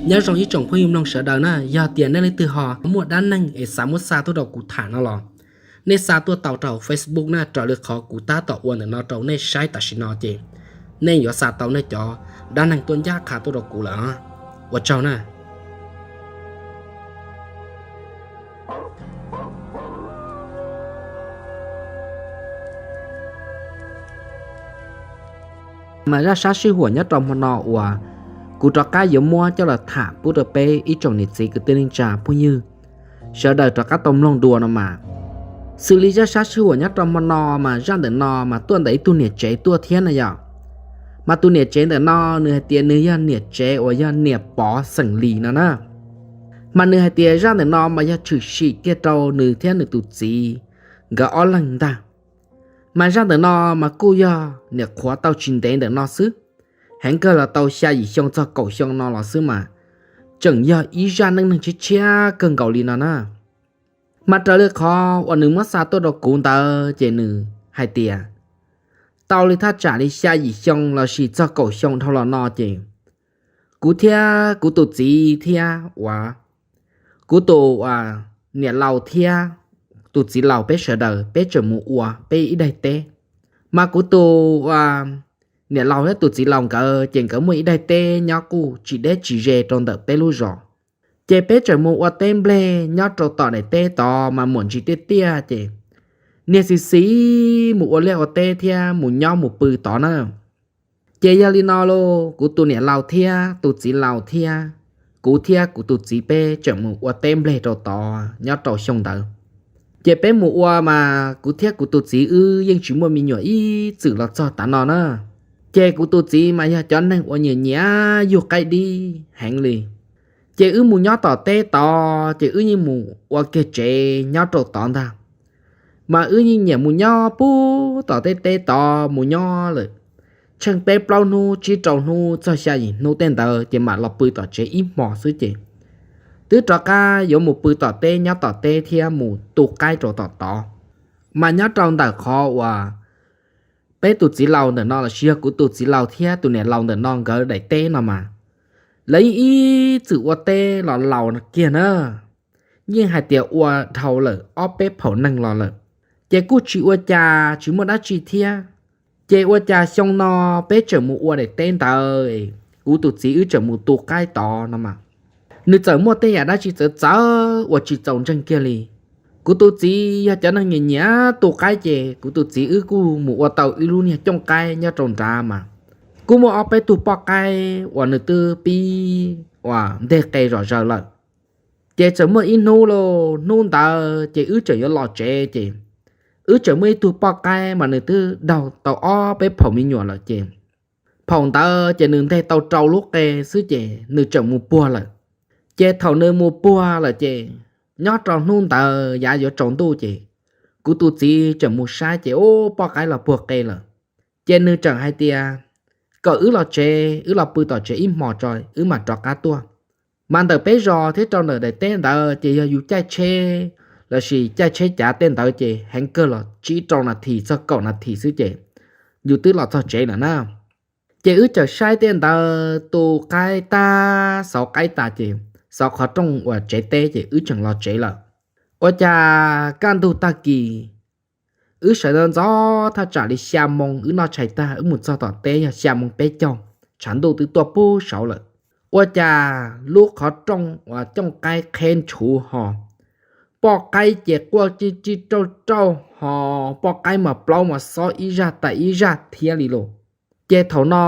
Nyob zoo ib tsoom phooj ywg mloog sawv daws na, yog tias nej leej twg ho muaj dab neeg es xav muab xa tuaj rau kuv tham no los, nej xa tuaj tau rau Facebook na, raws li qhov kuv tab tom ua ntawm no rau nej saib tam sim no ces nej yuav xa tau nej cov dab neeg tuaj ncaj qha tuaj rau kuv lawm. Ua tsaug na. Mas zaj sab sij huam nyob rau hmo no uas kuv rov qab yuav muab coj los tham pub rau peb ib tsoom niam txiv kwv tij neej tsa phooj ywg sawv daws rov qab tau mloog dua no mas, xws li zaj sab sij huam nyob rau hmo no mas zaj ntawm no mas tuaj ntawm ib tug niam tsev tuaj thiab no yom. Mas tus niam tsev ntawm no nws hais tias nws yog niam tsev uas yog niam pov xeem Lis no na. Mas nws hais tias zaj ntawm no mas yog tshwm sim kiag rau nws thiab nws tus txiv nkawd ob leeg ntag. Mas zaj ntawm no mas kuj yog nyuam qhuav tau tsis ntev ntawm no xwb, heev kawg los tau xya yim xyoo txog kaum xyoo no los xwb mas, tseem yog ib zaj neej neeg tshiab tshiab kawg nkaus li no na. Mas raws li qhov uas nws muab xa tuaj rau kuv ntawd ces nws hais tias, tau li thaj tsam li xya yim xyoo lossis txog kaum xyoo dhau los no ces, kuv thiab kuv tus txiv thiab uas kuv tus niam laus thiab tus txiv laus peb sawv daws peb tseem mus ua peb ib daim teb. Mas kuv tus niam laus thiab tus txiv laus nkawd ces nkawd muaj ib daim teb nyob kuj tsis deb tsis ze rau ntawm peb lub zos. Ces peb tseem mus ua teb nplej nyob rau tom daim teb tod mas muaj ntsis tiaj tiaj ces niag xis xis mus ua liaj ua teb thiab mus nyob mus pw tod na. Ces yog li no lauj, kuv tus niam laus thiab tus txiv laus thiab kuv thiab kuv tus txiv peb tseem mus ua teb nplej rau tod nyob rau xyoo ntawd. Ces peb mus ua mas kuv thiab kuv tus txiv wb yeej tsis muaj me nyuam ib txwm los txog tav no na. Ces kuv tus txiv mas yog cov neeg uas nyiam nyiam yug qaib dib heev li. Ces wb mus nyob tom teb tod ces wb yeej mus ua kiag tsev nyob rau tod ntag. Mas wb yeej nyiam mus nyob puag tom tej teb tod mus nyob lawm, tsheej peb plaub hnub tsib rau hnub txog xya yim hnub tej ntawd ces mam los pw tom tsev ib hmos xwb ces twb rov qab yuav mus pw tom teb nyob tom teb thiab mus tu qaib rau tom tod. Mas nyob rau ntawm qhov uas peb tus txiv laus ntawm no lossis yog kuv tus txiv laus thiab tus niam laus ntawm no nkawd daim teb no mas, lawv yeej ib txwm ua teb los laus kiag na, yeej hais tias ua dhau lawm ob peb phaum neeg los lawm, ces kuj tsis ua cas tsis muaj dab tsi thiab. Ces ua cas xyoo no peb tseem mus ua daim teb ntawd, kuv tus txiv wb tseem mus tu qaib tod no mas, nws txawm muaj tej yam dab tsi txawv txawv uas tsis txaus ntseeg kiag li. Kuv tus txiv yog cov neeg nyiam nyiam tu qaib ces kuv tus txiv wb kuj mus ua tau ib lub niag cooj qaib nyob rau nrad mas, kuj muaj ob peb tug poj qaib uas nws twb pib uas nteg qe zom zaws lawm. Ces txawm muaj ib hnub lauj, hnub ntawd ces wb tseem yuav los tsev ces wb tseem muaj ib tug poj qaib mas nws twb daug tau ob peb phaum me nyuam lawm ces, phaum ntawd ces nws nteg tau rau lub qe xwb ces nws tseem mus puag lawm. Ces thaum nws mus puag lawm ces nyob rau hnub ntawd yav yuav tsaus ntuj ces kuv tus txiv tseem mus saib ces ub, poj qaib los puag qe lawm. Ces nws tseem hais tias kom wb los tsev, wb los pw tom tsev ib hmos tso wb mam rov qab tuaj. Mas ntawm peb zos thiab rau ntawm daim teb ntawd ces yog yus caij tsheb lossis caij tsheb cav tej ntawd ces heev kawg los tsib rau nas this txog kaum nas this xwb ces yus twb los txog tsev lawm na. Ces wb txawm saib tej ntawd tu qaib tag, xauv qaib tas ces xauv qhov rooj uas tsev teb ces wb tseem los tsev lawm. Ua cas kaj ntug tag kis, wb sawv ntxov ntxov thaj tsam li xya moo wb noj tshais tag wb mus txog tom teb yog xya moo peb caug, tshav ntuj twb tuaj pub saud lawm. Ua cas lub qhov rooj uas cooj qaib qheb ntshuv ho, poj qaib ces quaj ci ci rauj rauj ho, poj qaib mas plaub mas xob ib zaj tas ib zaj thiab li lauj. Ces thaum no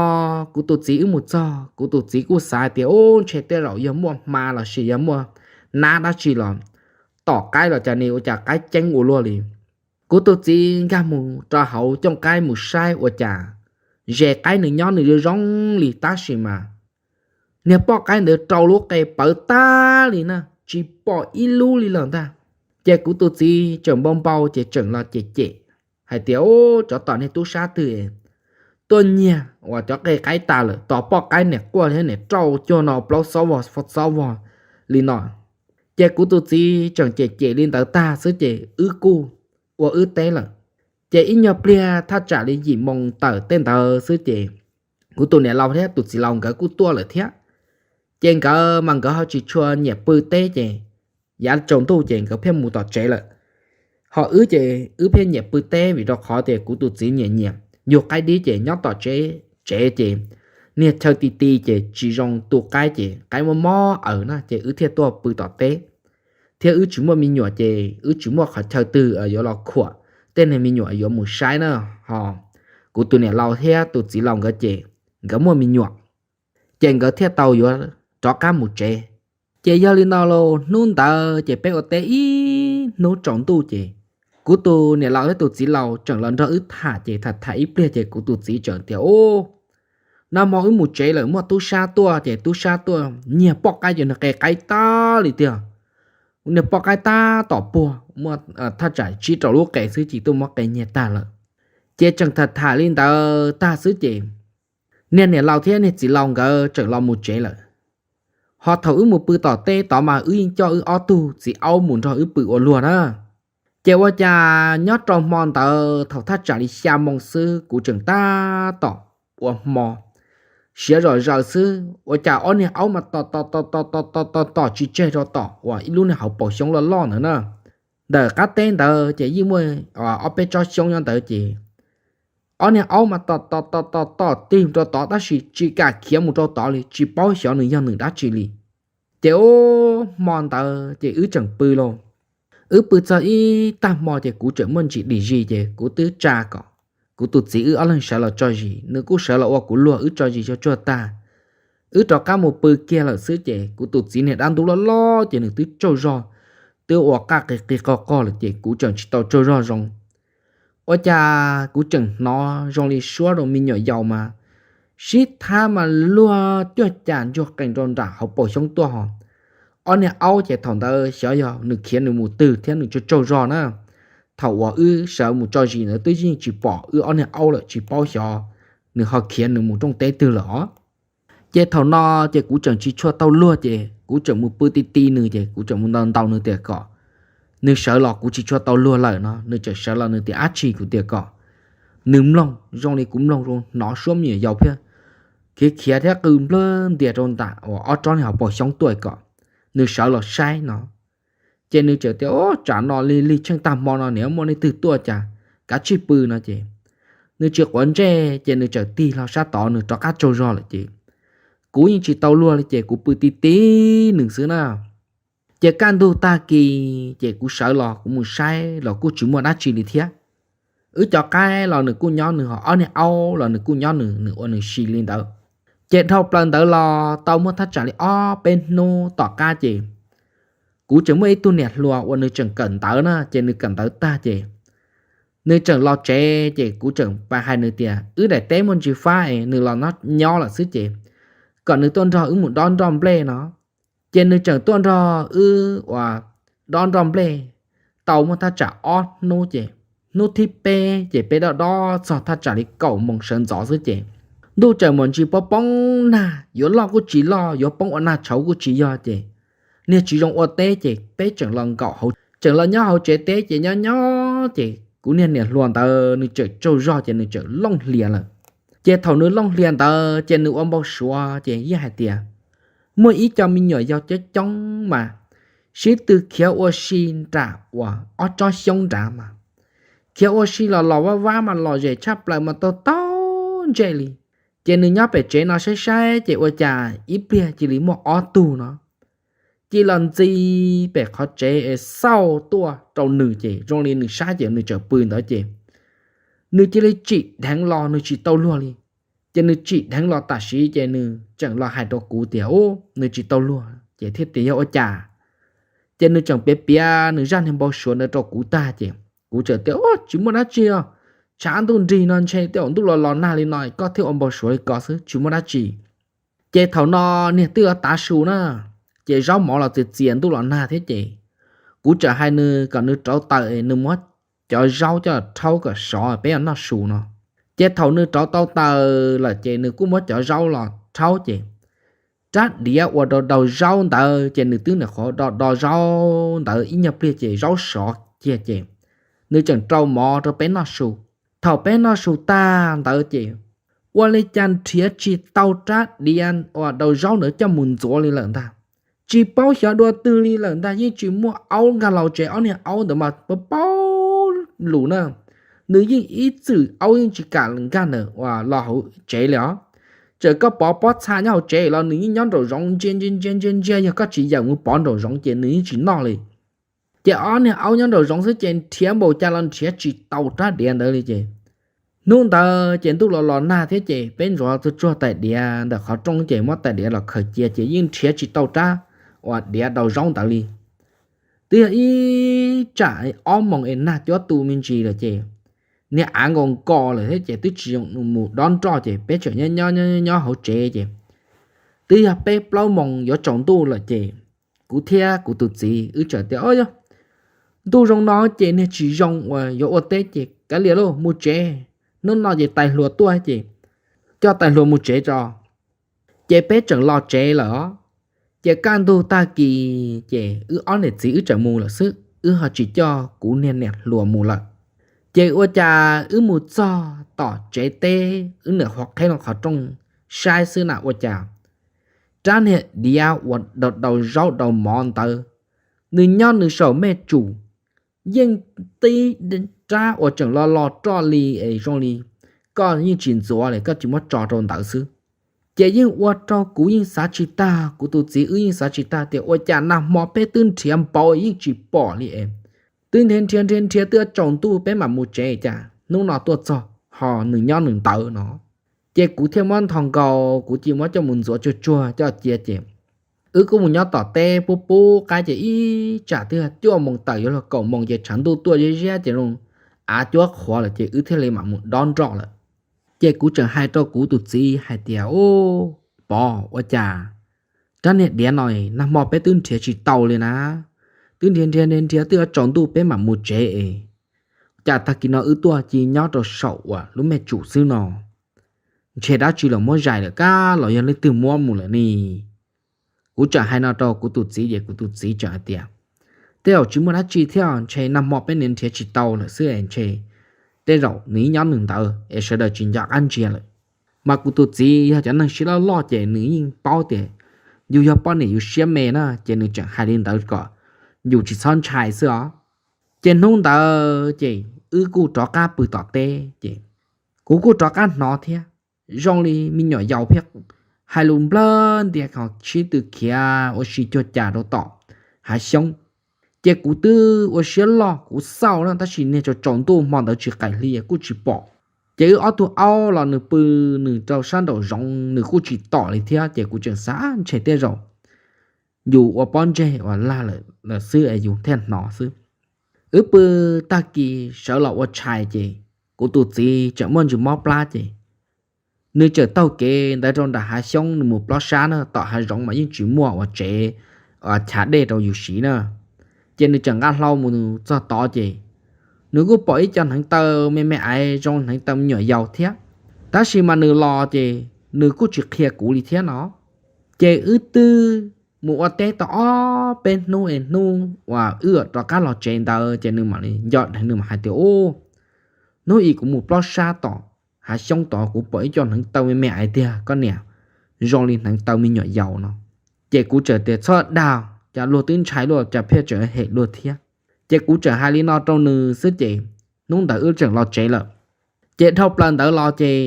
kuv tus txiv wb mus txog, kuv tus txiv kuj xav hais tias ub, ntshe tej zaum yog muaj hma lossis yog muaj nab dab tsi los tom qaib los cas ne, ua cas qaib ceeb ua luaj li. Kuv tus txiv nkag mus rau hauv cooj qaib mus saib ua cas zes qaib nws nyob nws zoo zoo li tab sis mas niag poj qaib ntawd rau lub qe pawv tag li na, tsis pom ib lub li lawm ntag. Ces kuv tus txiv tseem npau npau ces tseem los cem cem hais tias ub, tsov tom niag tub sab twg tuaj nyiag uas cov qe qaib tas lawm, tos poj qaib niam quaj thiab niam rauj cuag no plaub xob vog xob vog li no. Ces kuv tus txiv tseem cem cem li ntawd tag xwb ces wb kuj ua wb teb lawm. Ces ib nyuag pliag thaj tsam li yim moo tawm tej ntawd xwb ces kuv tus niam laus thiab tus txiv laus nkawd kuj tuaj lawm thiab. Ces nkawd mas nkawd ho tsis tshua nyiam pw teb ces yav tsaus ntuj ces nkawd pheej mus tom tsev lawm. Ho wb ces wb pheej nyiam pw teb vim rau qhov tias kuv tus txiv nyiam nyiam yug qaib dib ces nyob tom tsev, tsev ces niag chaw ti ti ces tsis zoo tu qaib ces qaib muaj mob aws na ces wb thiaj tuaj pw tom teb. Thiab wb tsis muaj me nyuam ces wb tsis muaj qhov chaw twg yuav los khuam tej niag me nyuam yuav mus saib na. Ho kuv tus niam laus thiab tus txiv laus nkawd ces nkawd muaj me nyuam, ces nkawd thiaj tau yuav rov qab mus tsev. Ces yog li no los hnub ntawd ces peb ua teb ib hnub tsaus ntuj ces kuv tus niam laus thiab tus txiv laus tseem los nrog wb tham ces tham tham ib pliag ces kuv tus txiv tseem tias, Ub, nag hmo wb mus tsev lawm muaj tub sab tuaj ces tub sab tuaj nyiag poj qaib cov niag qe qaib tag li tiag. Niag poj qaib tab tom puag muaj thaj tsam tsib rau lub qe xwb ces tuaj muab qe nyiag tag lawm. Ces tseem tham tham li ntawd tag xwb ces niag niam laus thiab niag txiv laus nkawd tseem los mus tsev lawm. Ho thaum wb mus pw tom teb tod mas wb yeej coj wb ob tug txiv aub mus nrog wb pw ua luag na. Ces ua cas nyob rau hmo ntawd thaum thaj tsam li xya moo xwb kuv tseem tab tom ua hmo siav zom zaws xwb ua cas ob niag aub mas tom tom tom tom tom tom tom tsis tseg rau tom uas ib lub niag hauv paus xyoob loj loj ntawd na. Ntawm qab teb ntawd ces yeej muaj ob peb tsob xyoob nyob ntawd ces ob niag aub mas tom tom tom tom tom tig rau tod tab sis tsis kam khiav mus rau tod li tsis paub xyov nws yog nws dab tsi li. Ces ub hmo ntawd ces wb tseem pw lauj. Wb pw txog ib tag hmo ces kuv tseem muaj ntsis dim zis ces kuv twb tsa kom kuv tus txiv wb ob leeg sawv los tso zis, nws kuj sawv los ua kuv luag wb tso zis tsuag tsuag tag. Wb rov qab mus pw kiag lawm xwb ces kuv tus txiv niag dab ntub loj loj ces nws twb tsaug zog, twb ua qaj qis qis qog qog lawm ces kuv tseem tsis tau tsaug zog zoo. Ua cas kuv tseem hnov zoo li suab rau me nyuam yaus mas sib thab mas luag cuag cas ntsuag qees rau nram hauv paus xyoob tuaj ho. Ob niag aub ces thaum ntawd xyov yog nws khiav nws mus twg thiab nws tsaug tsaug zog na. Thaum uas wb sawv mus tso zis ntawd twb yeej tsis pom wb ob niag aub lawm tsis paub xyov nws ho khiav nws mus rooj teb twg lawm os. Ces thaum no ces kuv tseem tsis tshua tau luag ces kuv tseem mus pw ti ti nws ces kuv tseem mus ntaus ntaus nws tias kom nws sawv los kuv tsis tshua tau luag lawm no nws tseem sawv los nws tias dab tsi kuv tias kom nws mloog zoo li kuv mloog zoo hnov suab me nyuam yaus thiab khiav khiav thiab qw nplawg ntias rau nram uas ob tsob niag hauv paus xyoob tuaj kom nws sawv los saib no. Ces nws tseem tias, Ub, tsam no lig lig tsheej tag hmo no niam muaj leej twg tuaj cas kav tsij pw no ces nws tsis quav ntsej ces nws tseem tig hlo sab tod nws rov qab tsaug zog lawm ces kuv yeej tsis tau luag li ces kuv pw ti ti nws xwb na. Ces kaj ntug tag kis ces kuv sawv los kuv mus saib los kuj tsis muaj dab tsi li thiab. Wb cov qaib los nws kuj nyob nws ho ob niag aub los nws kuj nyob nws, nws ua nws si li ntawd. Ces dhau plaws ntawd los tau muaj thaj tsam li ob peb hnub tom qab ces kuv tseem muaj ib tug niam hluas uas nws tseem kawm ntawv na ces nws kawm ntawv tag ces nws tseem los tsev ces kuv tseem pab hais nws tias wb daim teb muaj ntsis fab es nws los nyob lawm xwb ces kom nws tuaj nrog wb mus dob nroj nplej no. Ces nws tseem tuaj nrog wb uas dob nroj nplej tau muaj thaj tsam ob hnub ces hnub thib peb ces peb dob dob txog thaj tsam li kaum moos sawv ntxov xwb ces ntuj tseem mus ntsis poob poob nag yuav loj kuj tsis loj yuav poob ua nag tshauv kuj tsis yog ces niag tsis zoo ua teb ces peb tseem los nkaum, tseem los nyob hauv tsev teb ces nyob nyob ces kuv niag niam hluas ntawd nws tseem tsaug zog ces nws tseem looj hlias lawm. Ces thaum nws looj hlias ntawd ces nws ua npau suav ces yeej hais tias muaj ib co me nyuam yaus coob coob mas sib tw khiav ua si nram uas ob tsob xyoob nrad mas khiav ua si los los vab vab mas lom zem tshaj plaws mas taug taug ntsej li. Ces nws nyob pem tsev no saib saib ces ua cas ib pliag cia li muaj ob tug no cia li los ntxi pem qhov tsev es xauj tuaj rau nws ces zoo li nws saib ces nws tseem pw ntawd ces nws cia li tsim dheev los nws tsis tau luag li. Ces nws tsim dheev los tam sim ces nws tseem los hais rau kuv tias ub nws tsis tau luag ces thiaj tias yog ua cas. Ces nws tseem piav piav nws zaj niag npau suav ntawd rau kuv tag ces kuv tseem tias ub tsis muaj dab tsi os, tshav ntuj nrig no ntshe tej zaum ntuj los los nag li no koj thiaj ua npau suav li ko xwb tsis muaj dab tsi. Ces thaum no niag twb yuav tav su na, ces zaub mov los txias txias ntuj los nag thiab ces kuv tseem hais nws kom nws rauv taws nws muab cov zaub coj rhaub kom sov peb yuav noj su no. Ces thaum nws rauv tau taws lawm ces nws kuj muab cov zaub los rhaub ces rab diav uas do do zaub ntawd ces nws twb nyuam qhuav do do zaub ntawd ib nyuag pliag ces zaub sov kiag ces nws tseem rau mov rau peb noj su. Thaum peb noj su tag ntawd ces ua li cas nrhiav tsis tau rab diav uas daus zaub ntawd coj mus ntxuav li lawm ntag. Tsis paub xyov dua twg li lawm ntag, yeej tsis muaj aub nkag los tsev, ob niag aub ntawd mas paub paub lus na. Nws yeej ib txwm aub yeej tsis kam nkag ntawm uas los hauv tsev li os. Txawm koj pov pob txha nyob hauv tsev los nws yeej nyob nraum zoov ntsia ntsia ntsia ntsia ntsia, yog koj tsis yawm mus pov nraum zoov ces nws yeej tsis noj li. Ces ob niag aub nyob nraum zoov xwb ces nrhiav npaum cas los nrhiav tsis tau rab diav ntawd li ces hnub ntawd ces ntuj los los nag thiab ces peb ntxuav tsuag tsuag tais diav ntawm qhov rooj ces muab tais diav los khaws cia ces yeej nrhiav tsis tau rab uas diav daus zaub ntawd li. Twb yog ib tsam ob moos es nag cuab tu me ntsis lawm ces niag av nkaus nkos lawm thiab ces twb tsis zoo mus dob nroj ces peb tseem nyob nyob nyob hauv tsev ces twb yog peb plaub moos yuav tsaus ntuj lawm ces kuv thiab kuv tus txiv wb txawm tias, Yog ntuj zoo no ces niag tsis zoo uas yuav ua teb ces kav liam lauj, mus tsev. Hnub no ces tais hluas tuaj ces coj tais hluas mus tsev tso. Ces peb tseem los tsev lawm os. Ces kaj ntug tag kis ces wb ob niam txiv wb tseem mus lawm xwb, wb ho tsis coj kuv niag niam hluas mus lawm. Ces ua cas wb mus txog tom tsev teb, wb niam qhuav qheb loo qhov rooj saib xwb na ua cas rab niag diav uas daus zaub daus mov ntawd, nws nyob nws saum mej tsum, yeej tib rab uas tseem lo lo roj li es zoo li koj yeej tsis ntxuav li, koj tsis muab tso rau ntawd xwb. Ces yeej ua rau kuv yeej xav tsis tag, kuv tus txiv wb yeej xav tsis tag tias ua cas nag hmo peb twb nrhiav npaum yeej tsis pom li es twb nrhiav nrhiav nrhiav nrhiav twb tsaus ntuj peb mam mus tsev cas hnub no tuaj txog ho nws nyob nws ntawd no. Ces kuv thiaj muab nthos nkaus, kuv cia muab coj mus ntxuav tsuag tsuag coj cia ces wb kuj mus nyob tom teb pub pub qaib ces ib tsam twb cuaj moos tawm yuav luag kaum moos ces tshav ntuj tuaj ziab ziab ces zoo av cuab qhuav lawm ces wb thiaj li mam mus dob nroj lawm. Ces kuv tseem hais rau kuv tus txiv hais tias, Ub, Pov, ua cas rab niag diav no nag hmo peb twb nrhiav tsis tau li na, twb nrhiav nrhiav nrhiav nrhiav twb yuav tsaus ntuj peb mam mus tsev es cas tag kis no wb tuaj ci nyob rau saum uas lub mej tsum xwb no, ntshe dab tsi los muab zais lawm kab los yog leej twg muab mus lawm ni. Kuv tseem hais no rau kuv tus txiv ces kuv tus txiv tseem hais tias, Tej zaum tsis muaj dab tsi thiab, ntshe nag hmo peb niaj nrhiav tsis tau lawm xwb es ntshe tej zaum nws ib nyob nws ntawd es sawv daws tsis nco qab ntsia lawm. Mas kuv tus txiv yog cov neeg siab loj loj ces nws yeej paub tias yus yog poj niam yus siab me na ces nws tseem hais li ntawd kom yus tsis txhob ntshai xwb os. Ces hnub ntawd ces wb kuj rov qab pw tom teb ces kuv kuj rov qab hnov thiab zoo li me nyuam yaus thiab hais lus nplawg ntias kom sib tw khiav ua si cuag cas rau tom hav xyoob. Ces kuv twb ua siab loj kuv xauj na tab sis niag tsaus tsaus ntuj hmo ntawd tsis qaim hli kuj tsis pom. Ces wb ob tug aub los nws pw nws rau sab nraum zoov nws kuj tsis tom li thiab ces kuv tseem xav ntshe tej zaum yus ua pob ntseg uas lag lawm xwb es yus thiaj hnov xwb. Wb pw tag kis sawv los ua tshais ces kuv tus txiv tseem muaj ntsis mob plab ces nws txawm taug kev ntawd rau nram hav xyoob nws mus plob sab na, tom hav zoov mas yeej tsis muaj ua tsev chav dej rau yus siv na. Ces nws tseem nqa hlau mus txog tod ces nws kuj pom ib co hneev taw me me aiv zoo hneev taw me nyuam yaus thiab. Tab sis mas nws los ces nws kuj tsis qhia kuv li thiab no. Ces wb twb mus ua teb tau ob peb hnub es hnub uas wb rov qab los tsev ntawd ces nws mam li nco dheev nws mam hais tias, Ub, hnub ib kuv mus plob sab tom hav xyoob tod kuv pom ib co hneev taw me me aiv tiag koj niam, zoo li hneev taw me nyuam yaus no. Ces kuv txawm tias, Txhob dag, cas luag twb ntshai luaj cas pheej tseem hem luag thiab. Ces kuv txawm hais li no rau nws xwb ces hnub ntawd wb tseem los tsev lawm. Ces dhau plaws ntawd los ces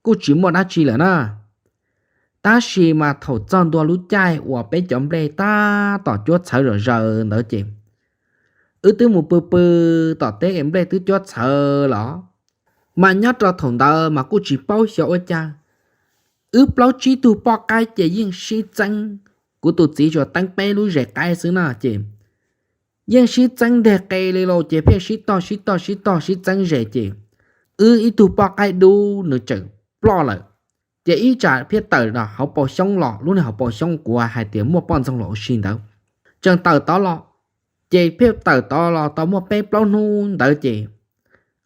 kuj tsis muaj dab tsi lawm na. Tab sis mas thaum txog ntua lub caij uas peb cov nplej tab tom cuab txhawv zom zaws ntawd ces wb twb mus pw pw tom teb es nplej twb cuab txhawv los. Mas nyob rau thaum ntawd mas kuj tsis paub xyov ua cas wb plaub tsib tug poj qaib ces yeej sib txeeb. Kuv tus txiv tsuas teeb peb lub zes qaib xwb na ces yeej sib txeeb nteg qe li los ces pheej sib tog sib tog sib tog sib txeeb zes ces wb ib tug poj qaib dub nws tseem ploj lawm. Ces ib tsam pheej tawm hauv paus xyoob los, lub niag hauv paus xyoob kuv hais tias muaj poj ntxoog los ua si ntawd, tseem tawm tod los. Ces pheej tawm tod los tau muaj peb plaub hnub ntawd ces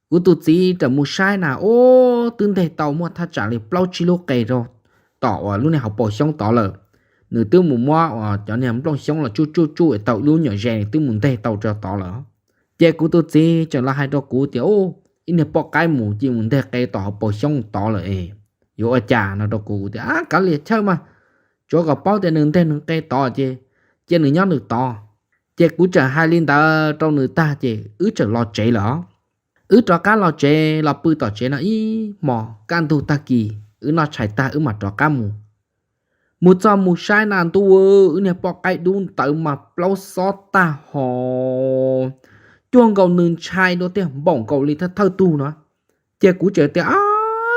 kuv tus txiv tseem mus saib na, ub, twb nteg tau muaj thaj tsam li plaub tsib lub qe rau tom uas lub niag hauv paus xyoob tod lawm. Nws twb mus muab uas cov niag nplooj xyoob los tsuj tsuj tsuj tau ib lub nyuam zes twb mus nteg tau rau tod lawm. Ces kuv tus txiv tseem los hais rau kuv tias, Ub, ib niag poj qaib mus cia mus nteg qe tom hauv paus xyoob tod lawm es yuav ua cas no rau kuv. Kuv tias, Ab, kav liam chawj mas, tsuav kom paub tias nws nteg nws qe tod ces cia nws nyob nws tod. Ces kuv tseem hais li ntawd rau nws tag ces wb tseem los tsev lawm. Wb rov qab los tsev los pw tom tsev no ib hmos, kaj ntug tag kis wb noj tshais tag wb mam rov qab mus. Mus txog mus saib na ntuj, wb niag poj qaib dub ntawd mas plaub xob tag hos, cuag nkaus nws ntshai dua tiag, npaum nkaus li thawj thawj tug no. Ces kuv tseem tias,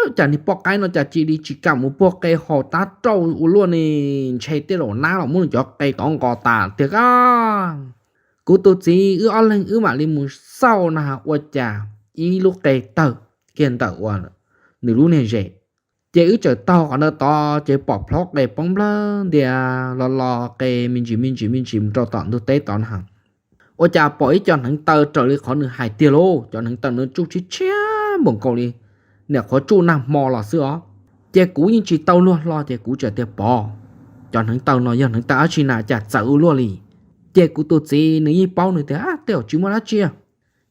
Ab, cas niag poj qaib no cas cia li tsis kam mus puag qe hos tab rauj ua luaj ne, ntshe tej zaum nab los muab nws cov qe tov nqos tas tiag a. Kuv tus txiv wb ob leeg wb mam li mus xauj na has ua cas ib lub qe tawg kiag ntawm ua nws lub niag zes. Ces wb tseem taug qhov ntawd tod ces pom plhaub qe poob nplawg ntias los los qe me ntsis me ntsis me ntsis mus rau tom ntug teb tod na has. Ua cas pom ib co hneev taw raws li qhov nws hais tiag lauj, cov hneev taw no tsuj tshiab tshiab npaum nkaus li niam qhuav tsuj nag hmo los xwb os. Ces kuv yeej tsis tau luag hlo ces kuv tseem tias, Pov, cov hneev taw no yog hneev taw dab tsi na cas txawv ua luaj li? Ces kuv tus txiv nws yeej paub, nws tias, Ab, tej zaum tsis muaj dab tsi,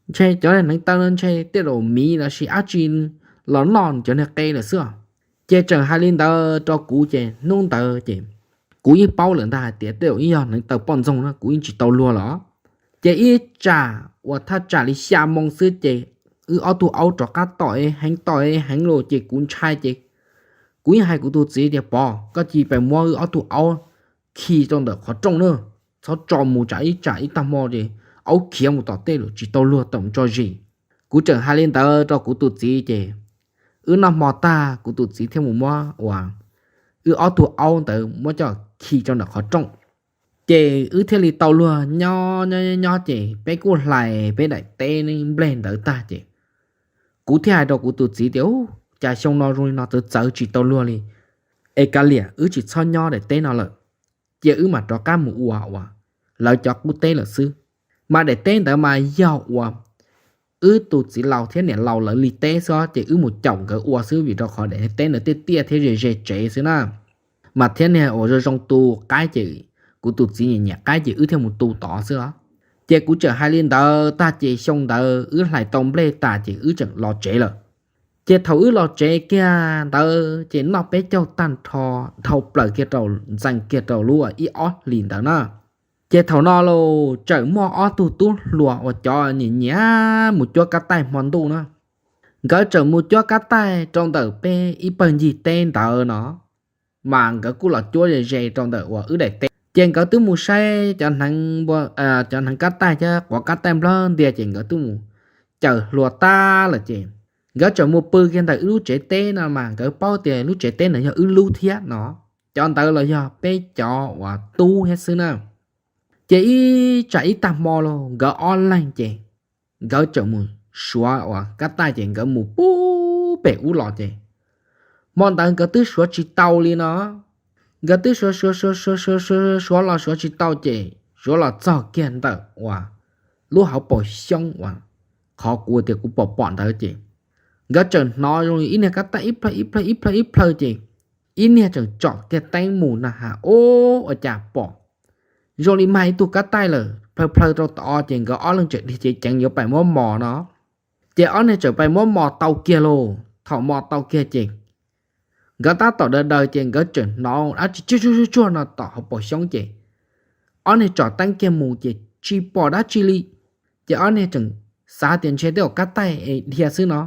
ntshe cov hneev taw no ntshe tej zaum miv los sis dab tsi los noj cov niag qe lawm xwb. Ces tseem hais li ntawd rau kuv ces hnub ntawd ces kuv yeej paub lawm ntag hais tias tej zaum ib yog hneev taw poj ntxoog na, kuv yeej tsis tau luag los. Ces ib tsam uas thaj tsam li xya moo xwb ces wb ob tug aub rov qab tom heev tom heev los ces kuv ntshai ces kuv yeej hais kuv tus txiv tias, Pov, koj cia li pes muab wb ob tug aub khi rau ntawm qhov rooj na, txhob tso mus tsam ib tsam ib tag hmo ces aub khiav mus tom tej lawm tsis tau luag tawm mus tso zis. Kuv tseem hais li ntawd rau kuv tus txiv ces wb noj hmo tag kuv tus txiv thiaj mus muab uas wb ob tug aub ntawd muab coj khi rau ntawm qhov rooj. Ces wb thiaj li tau luag nyob nyob nyob ces peb kuj hlais peb daim teb nplej ntawd tag ces kuv thiaj hais rau kuv tus txiv tias, Ub, cas xyoo no zoo li no txawv txawv tsis tau luag li, es kav liam wb tsis txhob nyob daim teb no lawm, cia wb mam rov qab mus ua uas lawv cov qub teb lawm xwb. Mas daim teb ntawd mas yog uas wb tus txiv laus thiab niam laus lawv li teb xwb ces wb mus caum nkawd ua xwb vim rau qhov daim teb ntawd tiaj tiaj thiab ze ze tsev xwb na. Mas thiab niag uas zoo zoo tu qaib ces kuv tus txiv nyiam nyiam qaib ces wb thiaj mus tu tod xwb os. Ces kuv tseem hais li ntawd tag ces xyoo ntawd wb hlais tau nplej tas ces wb tseem los tsev lawm. Ces thaum wb los tsev kiag ntawd ces noj peb caug tag nrho, dhau plaws kiag rau ntxees kiag rau lub ib ob hlis ntawd na. Ces thaum no los tseem muaj ob tug tub hluas uas cov nyiam nyiam mus cuab kab taij hmo ntuj na, nkawd tseem mus cuab kab taij rau ntawm peb ib pawg ncig teb ntawd no, mas nkawd kuj los cuab ze ze rau ntawm uas wb daim teb ces nkawd twb mus saib cov hneev, cov hneev kab taij thiab quav kab taij nplawg ntias ces nkawd twb mus caws hlua tag lawm ces nkawd tseem mus pw kiag ntawm wb lub tsev teb no mas nkawd paub tias lub tsev teb ntawd yog wb lub thiab no, cov ntawd los yog peb cov uas tub thiab xwb na. Ces ib tsam ib tag hmo los nkawd ob leeg ces nkawd tseem mus suav uas kab taij ces nkawd mus pub pem ub los ces hmo ntawd nkawd twb suav tsis tau li no. Nkawd twb suav suav suav suav suav suav los suav tsis tau ces suav los txog kiag ntawm uas lub hauv paus xyoob uas qhov kuv tias kuv pom pom ntawd ces nkawd tseem hnov zoo li ib niag kab taij ib plhaw ib plhaw ib plhaw ib plhaw ces ib niag tseem tsom kiag teeb mus na has, ub, ua cas pom zoo li mag ib tug kab taij lawm plhaw plhaw rau tod ces nkawd ob leeg tseem dhia ceev ceev yuav pais muab mos no. Ces ob niag tseem pais muab mos tau kiag lauj. Thaum mos tau kiag ces nkawd tab tom daws daws ces nkawd tseem hnov dab tsi tsuag tsuag tsuag tsuag no tom hauv paus xyoob ces ob niag tsom teeb kiag mus ces tsis pom dab tsi li. Ces ob niag tseem xav tias ntshe tej zaum kab taij dhia xwb no.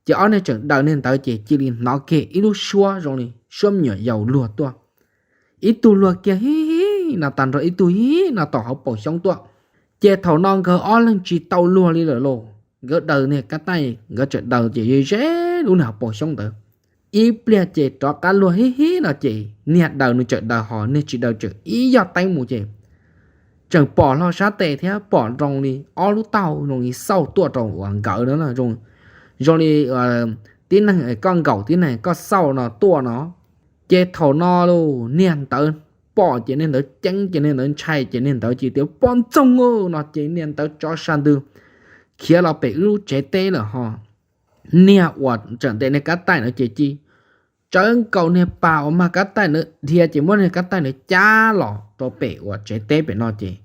Ces ob niag tseem daws niag ntawd ces cia li hnov kiag ib lub suab zoo li suab me nyuam yaus luag tuaj. Ib tug luag kiag hi hi no tag nrho ib tug hi no tom hauv paus xyoob tuaj. Ces thaum no nkawd ob leeg tsis tau luag li lawm lauj. Nkawd daws niag kab taij nkawd tseem daws ces ze ze lub niag hauv paus xyoob ntawd. Ib pliag ces rov qab luag hi hi no ces niag daws nws tseem daws ho niag tsis daws tseem ib yog teeb mus ces tseem pom hlo sab tes thiab pom zoo li ob lub taub hau zoo li xauj tuaj rau uas nkawd no zoo li tib neeg koj nkaum tib neeg koj xauj no tuaj no. Ces thaum no los niag ntawd pom ces niag ntawd ceeb ces niag ntawd ntshai ces niag ntawd cia tias poj ntxoog no ces niag ntawd tso sa ntws khiav los pem wb lub tsev teb lawm ho. Niag uas tseem ntes niag kab taij ntawd ces cia tsawv nkaus niag pas uas mag kab taij ntawd dhia ces muab niag kab taij ntawd cab los rau pem uas tsev teb pem no ces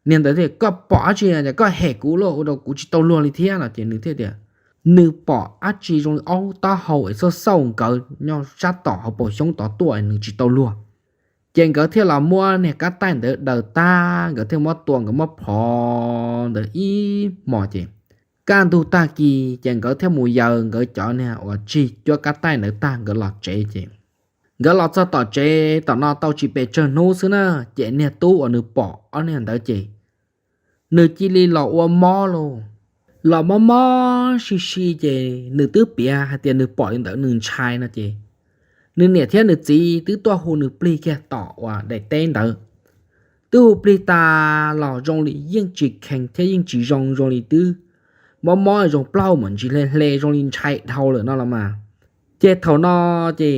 niag ntawd tias koj pom dab tsi es koj hem kuv lauj, ua rau kuv tsis tau luag li thiab no ces nws thiaj tias nws pom dab tsi zoo li aub taub hau es xauj xauj nkawd nyob sab tom hauv paus xyoob tod tuaj nws tsis tau luag. Ces nkawd thiaj los muab niag kab taij ntawd daws tag, nkawd thiaj muab tua, nkawd muab phov ntawd ib hmos ces kaj ntug tag kis ces nkawd thiaj mus yaws nkawd cov niag uas tsig cuab kab taij ntawd tag nkawd los tsev ces nkawd los txog tom tsev tom no tau tsis pes tsawg hnub xwb na, ces niag tub uas nws pom ob niag ntawd ces nws cia li los ua mob lauj. Los mob mob si si ces nws twb piav hais tias nws pom li ntawd nws ntshai no ces nws niam thiab nws txiv twb tuaj hu nws plig kiag tom uas daim teb ntawd. Twb hu plig tas los zoo li yeej tsis kheev thiab yeej tsis zoo, zoo li twb mob mob zoo plaub hau mam ntsis hle hle zoo li ntshai dhau lawm no los mas. Ces thaum no ces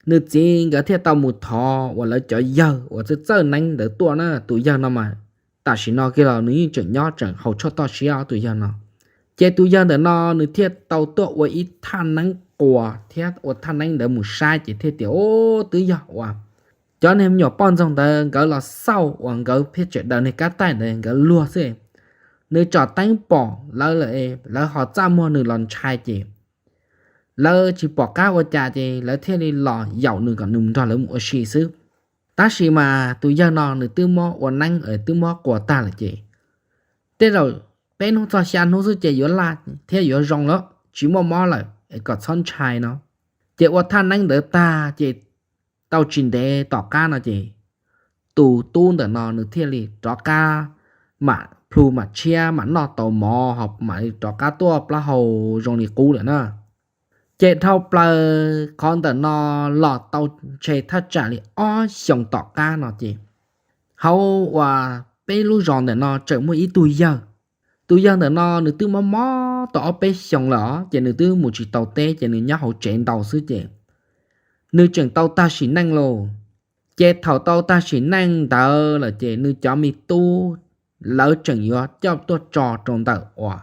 nws txiv nkawd thiaj tau mus thov uas lawv cov yawg uas txawj txawj neeb ntawd tuaj na. Tus yawg no mas tam sim no kiag los nws yeej tseem nyob tseem haus tshuaj toj siab tus yawg no. Ces tus yawg ntawm no nws thiaj tau tuaj ua ib thaj neeb quas thiab ua thaj neeb ntawd mus saib ces thiaj tias, Ub, twb yog uas cov niag me nyuam poj ntxoog ntawd nkawd los xauj uas nkawd pheej tseem daws niag kab taij ntawd nkawd luag xwb. Nws tsom teeb pom lawv lawm, lawv ho txaj muag nws los ntshai ces lawv tsis pom qab ua cas ces lawv thiaj li los yaum nws kom nws nrog lawv mus ua si xwb. Tab sis mas tus yawg no nws twb muab ua neeb twb muab quas tag lawm ces tej zaum peb hnub txog xya hnub xwb ces yuav laj thiab yuav zoo lawm tsis muaj mob lawm es kom txhob ntshai no. Ces ua thaj neeb ntawd tag ces tau tsis ntev tom qab no ces tus tub ntawm no nws thiaj li rov qab mam plhu mam tshiab mam noj tau mov ho mam li rov qab tuaj plaub hau zoo li qub lawm na. Ces dhau plaws qhov ntawm no los tau ntshe thaj tsam li ob xyoos tom qab no ces hauv uas peb lub zos ntawm no tseem muaj ib tug yawg. Tus yawg ntawm no nws twb mob mob tau ob peb xyoos lawm os ces nws twb mus tsis tau teb ces nws nyob hauv tsev ntau xwb ces nws tseem tau tag sim neej lauj. Ces thaum tau tag sim neej ntawd lawm ces nws cov me tub lawv tseem yuav coj tuaj tso rau ntawm uas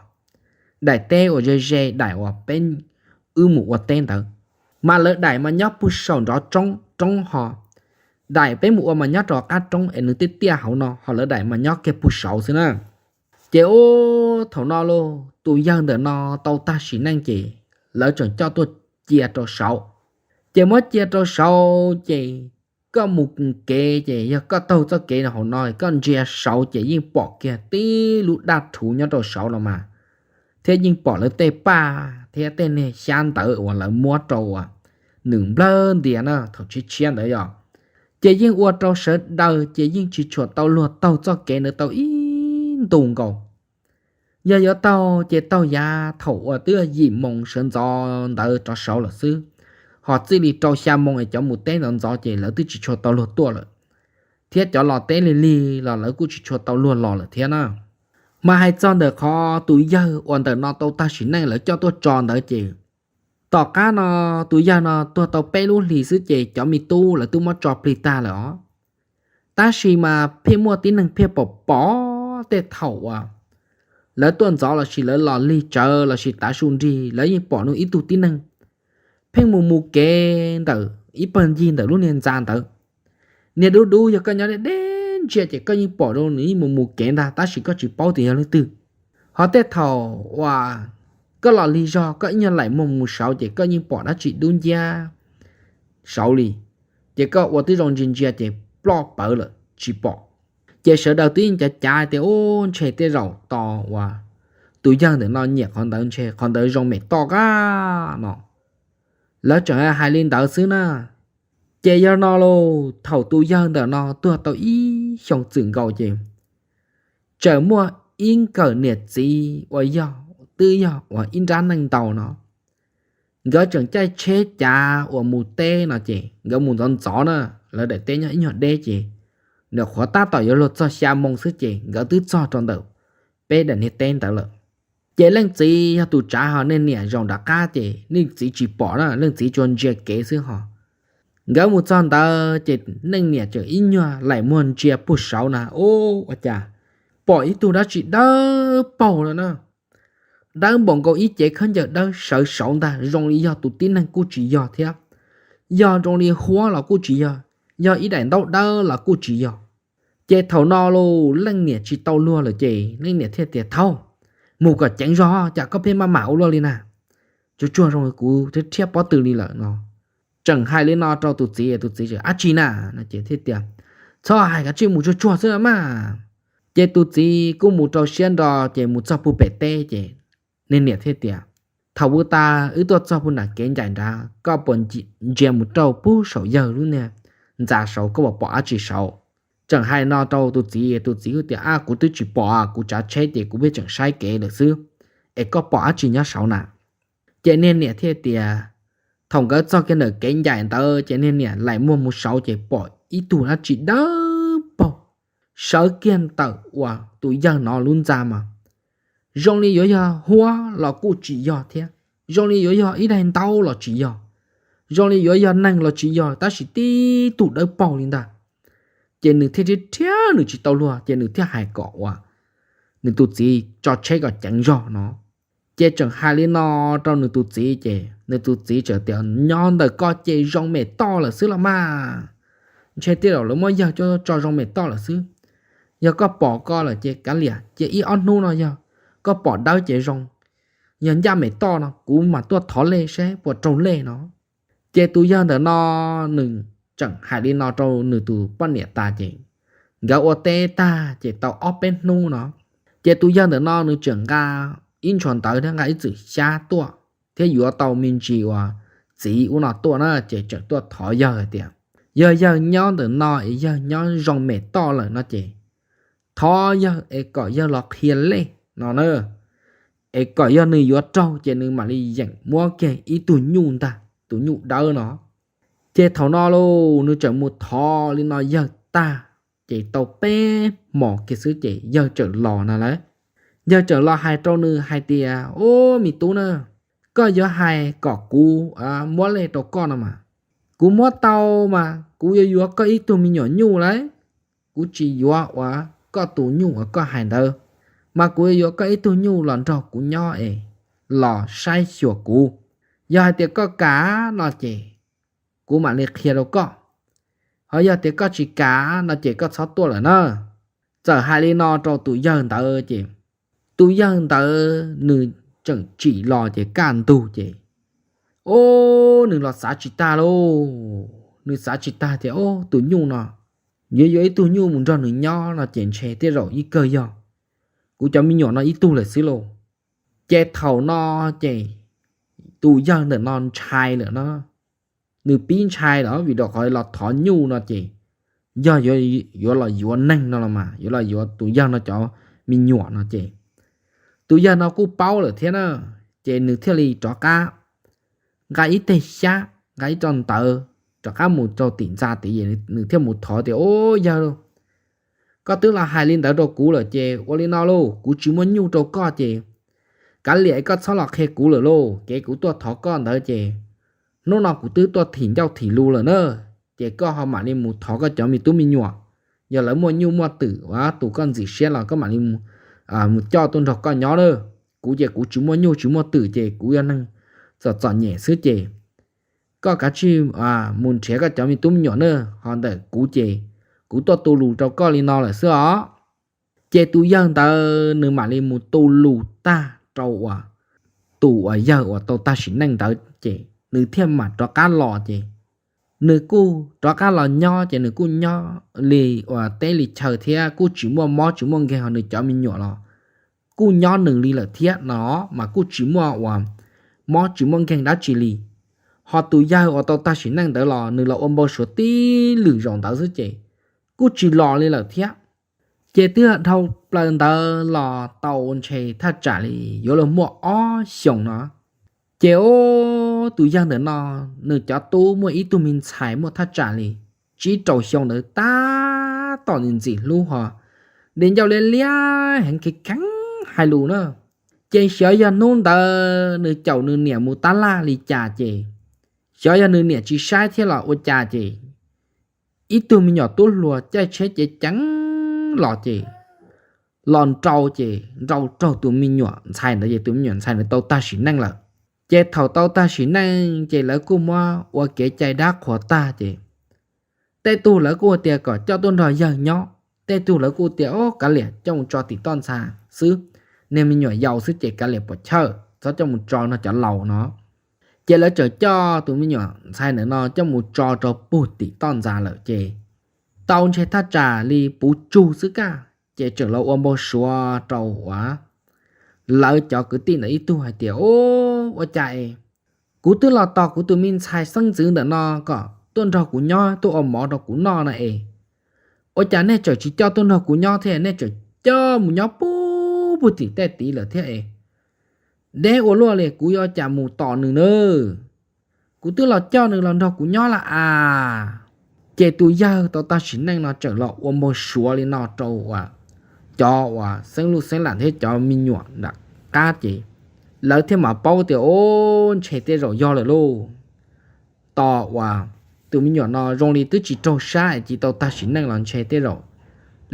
daim teb uas ze ze daim uas peb wb mus ua teb ntawd. Mas lawv daim mas nyob puag saum nrov roob roob ho daim peb mus ua mas nyob rau qab roob es nws tiaj tiaj hauv no ho lawv daim mas nyob kiag puag saud xwb na. Ces ub thaum no lauj tus yawg ntawm no tau tag sim neej ces lawv tseem coj tuaj cia rau saud. Ces muab cia rau saud ces koj mus kev ces yog koj taug txoj kev hauv no koj ntsia saud ces yeej pom kiag tib lub daj rhuv nyob rau saud los mas, thiab yeej pom lawv tej paj thiab tej niag xyab ntawv uas lawv muab rau uas nws nplawg ntias na thaum tshiab tshiab ntawd yog. Ces yeej ua rau sawv daws ces yeej tsis tshua tau luag taug txoj kev ntawd tau ib ntu nkaus. Yog yuav taug ces taug yav thaum uas twb yim moos sawv ntxov ntawd rov saud lawm xwb, ho txij li rau xya moos es cov mus teb ntxov ntxov ces lawv twb tsis tshua tau luag tuaj lawm, thiab cov los teb lig lig los lawv kuj tsis tshua tau luag los lawm thiab na. Mas hais txog ntawm qhov tus yawg uas ntawm no tau tag sim neej lawv coj tuaj tso ntawd ces tom qab no tus yawg no tuag tau peb lub hlis xwb ces cov me tub lawv twb muab tso plig tag lawm os. Tab sis mas pheej muaj tib neeg pheej pom pom tej thaum uas lawv tuaj ntxov lossis lawv los lig tsawv lossis tav su nrig lawv yeej pom ib tug tib neeg pheej mus mus kev ntawm ib pawg ncig ntawm lub niag ntxa ntawd. Niag dub dub yog koj nyob deb deb ntsia ces koj yeej pom rau nws yeej mus mus kev ntag tab sis koj tsis paub tias yog leej twg. Ho tej thaum uas koj los lig zog koj ib nyuag laim muag mus saud ces koj yeej pom dab tsi dub nciab saud li, ces koj ua tib zoo ntsia ntsia ces ploj pawv lawm tsis pom. Ces sawv daws twb yeej cav cav tias ub ntshe tej zaum tos uas tus yawg ntawm no nyiam qhov ntawd ntshe qhov ntawd zoo mem toj qab no. Lawv tseem hais li ntawd xwb na. Ces yog no lauj thaum tus yawg ntawm no tuag tau ib xyoo txwm nkaus ces tseem muaj ib nkawm niam txiv uas yog twb yog uas ib nrab neej ntau no, nkawd tseem caij tsheb cav uas mus teb no ces nkawd mus ntxov ntxov na, lawv daim teb nyob ib nyuag deb ces nws qhuav tab tom yuav luag txog xya moo xwb ces nkawd twb txog rau ntawm peb daim niag teb ntawd lawm. Ces leej txiv yog tus tsav ho niag niam zaum nram qab ces leej txiv tsis pom na, leej txiv tsuas ntsia kev xwb ho. Nkawd mus txog ntawd ces leej niam tseem ib nyuag laim muag ntsia puag saud na, ub ua cas pom ib tug dab tsi dawb paug lawm na. Dawb npaum nkaus ib cev khaub ncaws dawb sawv saud ntag, zoo li yog tus tib neeg kuj tsis yog thiab, yog zoo li huab los kuj tsis yog, yog ib daim ntaub dawb los kuj tsis yog. Ces thaum no lauj leej niam tsis tau luag lawm ces leej niam thiaj tias thaub, mus kom ceev zog cas koj pheej maj mam ua luaj li na. tsuag tsuag zoo li kuv thiab rhiab pob tw li lawm no. Tseem hais li no rau tus txiv, tus txiv tias, Ab tsi na? No ces thiaj tias, Txhob hais, kav tsij mus tsuag tsuag xwb mas. Ces tus txiv kuj mus rau siab nro, ces mus txog puag pem teb ces niag niam thiaj tias, Thaum ub tas wb tuaj txog puag nram kev ncaim nrad, koj puas ntsia mus rau puag saum yawg lub niag ntxa saud, koj puas pom dab tsi saud? Tseem hais no rau tus txiv, tus txiv kuj tias, Ab, kuv twb tsis pom, kuv tsav tsheb ces kuv pheej tseem saib kev lawm xwb, es koj pom dab tsi nyob saud na? Ces niag niam thiaj tias, thaum nkawd txog kiag ntawm kev ncaim ntawd ces niag niam laim muag mus saud ces pom ib tug dab tsi dawb paug sawv kiag ntawm uas tus yawg no lub ntxa mas zoo li yuav yog huab los kuj tsis yog thiab, zoo li yuav yog ib daim ntaub los tsis yog, zoo li yuav yog neeg los tsis yog, tab sis tib tug dawb paug li ntag. Ces nws thiaj rhiab rhiab nws tsis tau luag, ces nws thiaj hais kom uas nws tus txiv tso tsheb kom ceev zog no. Ces tseem hais li no rau nws tus txiv, ces nws tus txiv txawm tias, Nyob ntawm koj ces zoo mem toj lawm xwb los mas. Ntshe tej zaum lawv muab yawg coj tso zoo mem toj lawm xwb. Yog koj pom koj lawm ces kav liam, cia ib ob hnub no yog koj pom dawb ces zoo, yog ncaj mem toj no kuv mam tuaj thov lej saib puas raug lej no. Ces tus yawg ntawm no nws tseem hais li no rau nws tus poj niam tas ces nkawd ua teb tag ces tau ob peb hnub no, ces tus yawg ntawm no nws tseem nqa ib ntshuas ntawv thiab nqa ib txwm xyab tuaj thiab yuav tau me ntsis uas txiv ub no tuaj na, ces tseem tuaj thov yawg hais tias, Yog yawg nyob ntawm no es yawg nyob zoo mem toj lawm no ces thov yawg es kom yawg los qhia lej no na, es kom yog nws yuav raug ces nws mam li yeem muab kiag ib tug nyuj ntag, tus nyuj dawb no. Ces thaum no lauj, nws tseem mus thov li no yawg tag, ces tau peb hmos kiag xwb ces yawg tseem los na lawm. Yawg tseem los hais rau nws hais tias, Ub, me tub na, koj yuav hais kom kuv muab lej rau koj no mas, kuv muab tau mas kuv yuav yuav koj ib tug me nyuam nyuj lawm. Kuv tsis yuav uas koj tus nyuj uas koj hais ntawd, mas kuv yuav yuav koj ib tug nyuj los nrog kuv nyob es los saib xyuas kuv. Yog hais tias koj kam no ces kuv mam li qhia rau koj. Ho yog tias koj tsis kam no ces koj txhob tuaj lawm na. Txawm hais li no rau tus yawg ntawd ces tus yawg ntawd nws tseem tsim los ces kaj ntug ces, o, nws los xav tsis tag lauj. Nws xav tsis tag tias, o, tus nyuj no, yuav yuav ib tug nyuj mus nrog nws nyob no ces ntshe tej zaum ib kawg yog kuv cov me nyuam no ib tug lawm xwb lauj. Ces thaum no ces tus yawg ntawm no ntshai lawm na. Nws pib ntshai lawm vim rau qhov los thov nyuj no ces yog yuav los yuav neeg no los mas yuav los yuav tus yawg no cov me nyuam no ces tus yawg no kuj paub lawm thiab na. Ces nws thiaj li rov qab nqa ib teg xyab, nqa ib co ntawv rov qab mus rau tim ntxa tid, nws thiaj mus thov tias, O, yawg lauj, koj twb los hais li ntawd rau kuv lawm ces ua li no lauj, kuv tsis muaj nyuj rau koj ces kav liam, koj txhob los qhia kuv lawm lauj. Kev kuv tuaj thov koj ntawd ces hnub no kuv twb tuaj thim ncauj thim lus lawm na, ces koj ho mam li mus thov koj cov me tub me nyuam, yog lawv muaj nyuj muaj twm tus koj ntxim siab los koj mam li mus coj tuaj nrog koj nyob na. Kuv ces kuv tsis muaj nyuj tsis muaj twm ces kuv yog neeg txom txom nyem xwb ces koj kav tsij mus nrhiav koj cov me tub me nyuam na, ho ntawm kuv ces kuv tuaj tu lus rau koj li no lawm xwb os. Ces tus yawg ntawd nws mam li mus tu lus tag rau uas tus uas yawg uas tau tag sim neej ntawd ces nws thiaj mam rov qab los ces nws kuj rov qab los nyob ces nws kuj nyob li uas teb li chaw thiab kuj tsis muaj mob tsis muaj nkeeg, ho nws cov me nyuam los kuj nyob nws li lawm thiab no, mas kuj tsis muaj uas mob tsis muaj nkeeg dab tsi li. Ho tus yawg uas tau tag sim neej ntawd los nws los ua npau suav tib lwm zaus ntawd xwb ces kuj tsis los li lawm thiab. Ces twb dhau plaws ntawd los tau ntshe thaj tsam li yuav luag muaj ob xyoos no, ces o, tus yawg ntawm no nws cov tub muaj ib tug me ntxhais muaj thaj tsam li tsib rau xyoo ntawd tab tom ntxim hlub ho di ncauj liab liab heev kheev kheev hais lus na. Ces xyov yog hnub ntawd nws caum nws niam mus tab laj li cas ces, xyov yog nws niam tsis saib thiab los ua cas ces ib tug me nyuam tub hluas caij tsheb ceev ceev los ces los nrau ces nrau raug tus me nyuam ntxhais ntawd ces tus me nyuam ntxhais ntawd tau tag sim neej lawm. Ces thaum tau tag sim neej ces lawv kuj muab ua kev cai dab qhuas tag ces tej tug lawv kuj tias kom coj tuaj nrog yawg nyob, tej tug lawv kuj tias, o, kav liam, coj mus tso tim toj ntxas xwb, niag me nyuam yaus xwb ces kav liam pom chawj, txhob coj mus tso nrog cov laus no. Ces lawv txawm coj tus me nyuam ntxhais ntawm no coj mus tso rau puag tim toj ntxas lawm ces tau ntshe thaj tsam li puv tsug xwb kaj, ces txawm los ua npau suav rau uas lawv cov kwv tij ntawd ib tug hais tias, Ub, ua cas es kuv twb los tos kuv tus me ntxhais xeeb ntxwv ntawm no kom tuaj nrog kuv nyob tuaj ua mov rau kuv noj no es, ua cas nej txawm tsis coj tuaj nrog kuv nyob thiab nej txawm coj mus nyob puag puag tim tej tid lawm thiab es? Deb ua luaj li, kuv yuav cas mus tom nws na? Kuv twb los coj nws los nrog kuv nyob lawm as. Ces tus yawg tau tag sim neej no txawm los ua npau suav li no rau uas cov uas xeeb luj xeeb lam thiab cov me nyuam nram qab ces lawv thiaj mam paub tias, Ub, ntshe tej zaum yog lawm lauj. Tos uas tus me nyuam no zoo li twb tsis raug sab es cia tau tag sim neej los ntshe tej zaum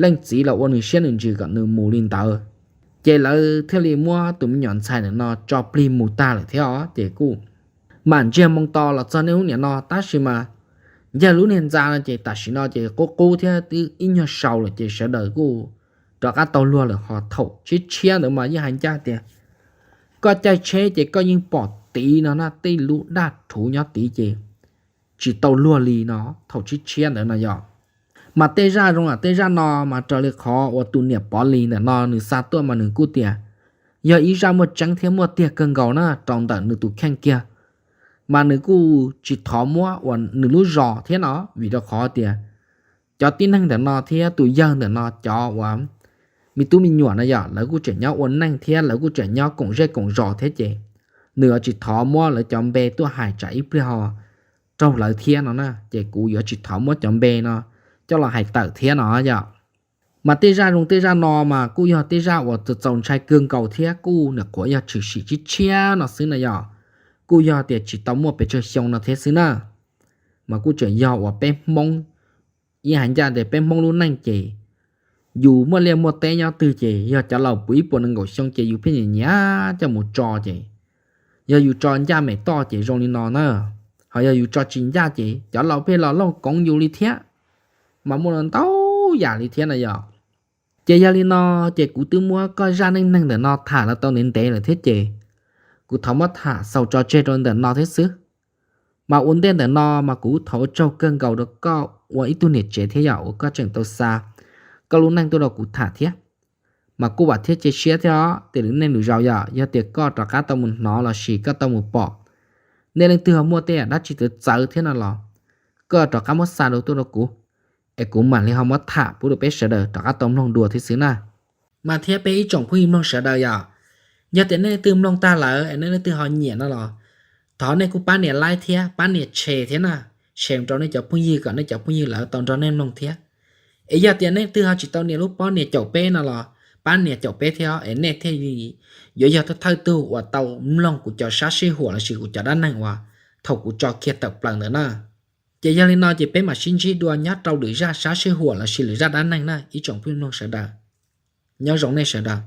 leej txiv los ua nws siab nws ntsws kom nws mus li ntawd. Ces lawv thiaj li muab tus me nyuam ntxhais ntawm no tso plig mus tag lawm thiab os. Ces kuj mam ntsiag moo to los txog niaj hnub niam no tab sis mas yawg lub niag ntxa no ces tam sim no ces qub qub thiab twb ib nyuag sau lawm ces sawv daws kuj rov qab tau luag lawm. Ho thaum tshiab tshiab ntawd mas yeej hais ncaj tias koj caij tsheb ces koj yeej pom tid no na, tej lub daj rhuv nyob tid ces tsis tau luag li no. Thaum tshiab tshiab ntawd no yog, mas tej zaj zoo a tej zaj no mas raws li qhov uas tus niam Pov Lis ntawm no nws xa tuaj mas nws kuj tias yog ib zaj muaj tseeb thiab muaj tiag kawg nkaus na rau ntawm nws tus kheej kiag. Mas nws kuj tsis thov muab uas nws lub zos thiab no vim rau qhov tias cov tib neeg ntawm no thiab tus yawg ntawm no cov uas me tub me nyuam no yog lawv kuj tseem nyob ua neej thiab lawv kuj tseem nyob koom zej koom zos thiab ces nws yuav tsis thov muab lawv cov npe tuaj hais tsam ib pliag ho raug lawv thiab no na. Ces kuv yuav tsis thov muab cov npe no coj los hais tawm thiab no yog. Mas tej zaj zoo tej zaj no mas kuj yog tej zaj uas txaus ntshai kawg nkaus thiab kuj nyuam qhuav yog tshwm sim tshiab tshiab no xwb na yog. Kuj yog tias tsis tau muaj pes tsawg xyoo no thiab xwb na. Mas kuj tseem yog uas peb Hmoob, yeej hais ncaj tias peb Hmoob lub neej ces yus muaj liaj muaj teb nyob twg ces yog cov laus puv ib puas nees nkaum xyoo ces yus pheej nyiam nyiam coj mus tso ces yog yus tso ncaj mem toj ces zoo li no na. Ho yog yus tso tsis ncaj ces cov laus pheej los looj koov yus li thiab. Mas muaj ntau yam li thiab no yog. Ces yog li no, ces kuv twb muab koj zaj neej neeg ntawm no tham los tau ntev ntev lawm thiab ces kuv thov muab tham xaus tso tseg rau ntawm no thiab xwb. Mas ua ntej ntawm no mas kuv thov ua tsaug kawg nkaus rau koj ua ib tug niam tsev thiab yog uas koj tseem tau xa koj lub neej tuaj rau kuv tham thiab. Mas kuj vam thiab cia siab thiab os, tej lwm neej lwm zaus yog, yog tias koj rov qab tau mus hnov lossis koj tau mus pom nej leej twg ho muaj tej yam dab tsi txawv txawv thiab no los koj rov qab muab xa rau tuaj rau kuv es kuv mam li ho muab tham pub rau peb sawv daws rov qab tau mloog dua thiab xwb na. Mas thiab peb ib tsoom phooj ywg mloog sawv daws yog, yog tias nej leej twg mloog tag lawm es nej leej twg ho nyiam no los thov nej kuj pab nias like thiab pab nias share thiab na, share rau nej cov phooj ywg kom nej cov phooj ywg lawv tau nrog nej mloog thiab. Es yog tias nej leej twg ho tsis tau nias lub pob nias caum peb no los pab nias caum peb thiab es nej thiaj li yuav yog thawj thawj tug uas tau mloog kuv cov sab sij huam lossis kuv cov dab neeg uas thaum kuv tso kiag tawm plaws ntawd na. Ces yog li no ces peb mam sib ntsib dua nyob rau lwm zaj sab sij huam lossis lwm zaj dab neeg na ib tsoom phooj ywg mloog sawv daws. Nyob zoo nej sawv daws.